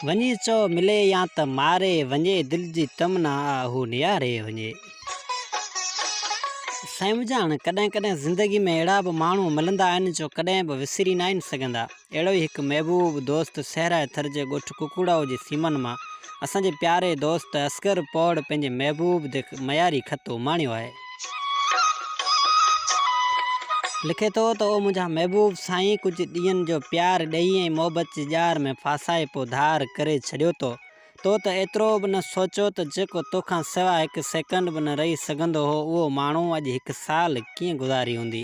وڃي چئو ملي يا ته ماري وڃي دل جي تمنا آ هو نياري وڃي. سائين مجاڻ ڪڏهن ڪڏهن زندگي ۾ اهڙا به ماڻهو ملندا آهن جو ڪڏهن به وسري ناهن سگهندا. اهڙو ئي هڪ محبوب دوست صحرائي ٿر جي ڳوٺ ڪڪوڙائو جي سيمن مان اسان جي پياري دوست اصغر پوڙ پنهنجي محبوب تي معياري خط اماڻيو آهي. لکي ٿو ته او منهنجا محبوب سائين ڪجهه ڏينهن جو پيار ڏئي ۽ محبت جي ڄار ۾ ڦاسائي پوء ڌار ڪري ڇڏيو تو. تو ته ايترو به نه سوچيو ته جيڪو توکان سوا هڪ سيڪنڊ به نه رهي سگهندو هو اهو ماڻهو اڄ هڪ سال ڪيئن گذاري هوندي.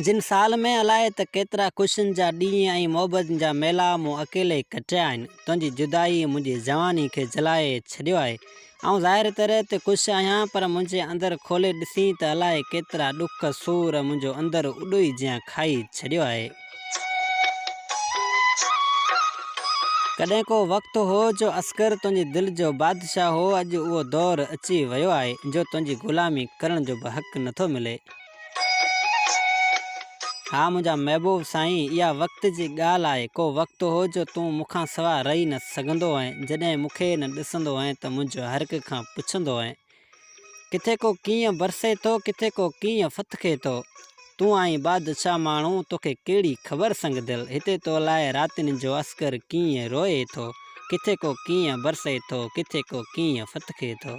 جن سال ۾ الائي ته ڪيترا خوشين جا ڏينهن ۽ محبتن جا ميلا مون اڪيلي ڪٽيا آهن. تنهنجي جدائيء منهنجي جواني کي جلائي ڇڏيو آهي. آئون ظاهر طرح ته خوش آهيان پر منهنجي اندر کولي ڏسين ته الائي ڪيترا ڏک سور منهنجو اندر اڏوهي جيان کائي ڇڏيو آهي. ڪڏهن ڪو وقت هو جو اصغر تنهنجي دل جو بادشاهه هو اڄ اهو دور اچي ويو آهي جو تنهنجي غلامي ڪرڻ جو به حق نٿو ملي. ها منهنجا محبوب سائين اها وقت جي ڳالهه آهي ڪو وقت هو جو تون مون کان سوا رهي نه سگهندو هئين جڏهن مون کي نه ڏسندو هئين ته منهنجو هر هڪ کان پڇندو هئين ڪٿي ڪو ڪيئن برسي ٿو ڪٿي ڪو ڪيئن ڦٿڪي ٿو تون آهين بادشاهه ماڻهو توکي ڪهڙي خبر سنگدل هتي تو لاء راتين جو اصغر ڪيئن روئي ٿو ڪٿي ڪو ڪيئن برسي ٿو ڪٿي ڪو ڪيئن ڦٿڪي ٿو.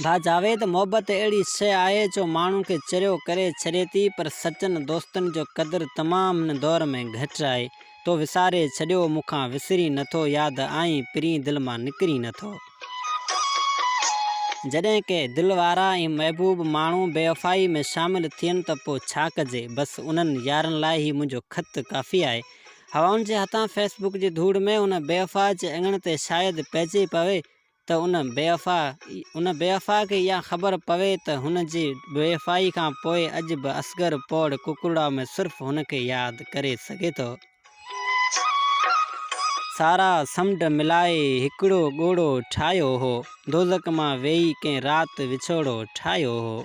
ڀاء جاويد محبت اهڙي شيء آهي جو ماڻهو کي چريو ڪري ڇڏي ٿي پر سچن دوستن جو قدر تمام هن دور ۾ گهٽ آهي. تو وساري ڇڏيو مون کان وسرين نٿو ياد آئين پرين دل مان نڪرين نٿو. جڏهن ڪي دل وارا ۽ محبوب ماڻهو بيوفائي ۾ شامل ٿين ته پوء ڇا ڪجي بس انهن يارن لاء هي منهنجو خط ڪافي آهي. هوائن جي هٿان فيس بڪ جي ڌوڙ ۾ ان بيوفا جي اڱڻ تي شايد پئجي پوي ته ان بيوفا ان بيوفا کي اها خبر پوي ته هن جي بيوفائي کان پوء اڄ به اصغر پوڙ ڪڪرڙا ۾ صرف هن کي ياد ڪري سگهي ٿو. سارا سمنڊ ملائي هڪڙو ڳوڙهو ٺاهيو هو. دوزخ مان ويهي ڪنهن رات وڇوڙو ٺاهيو هو.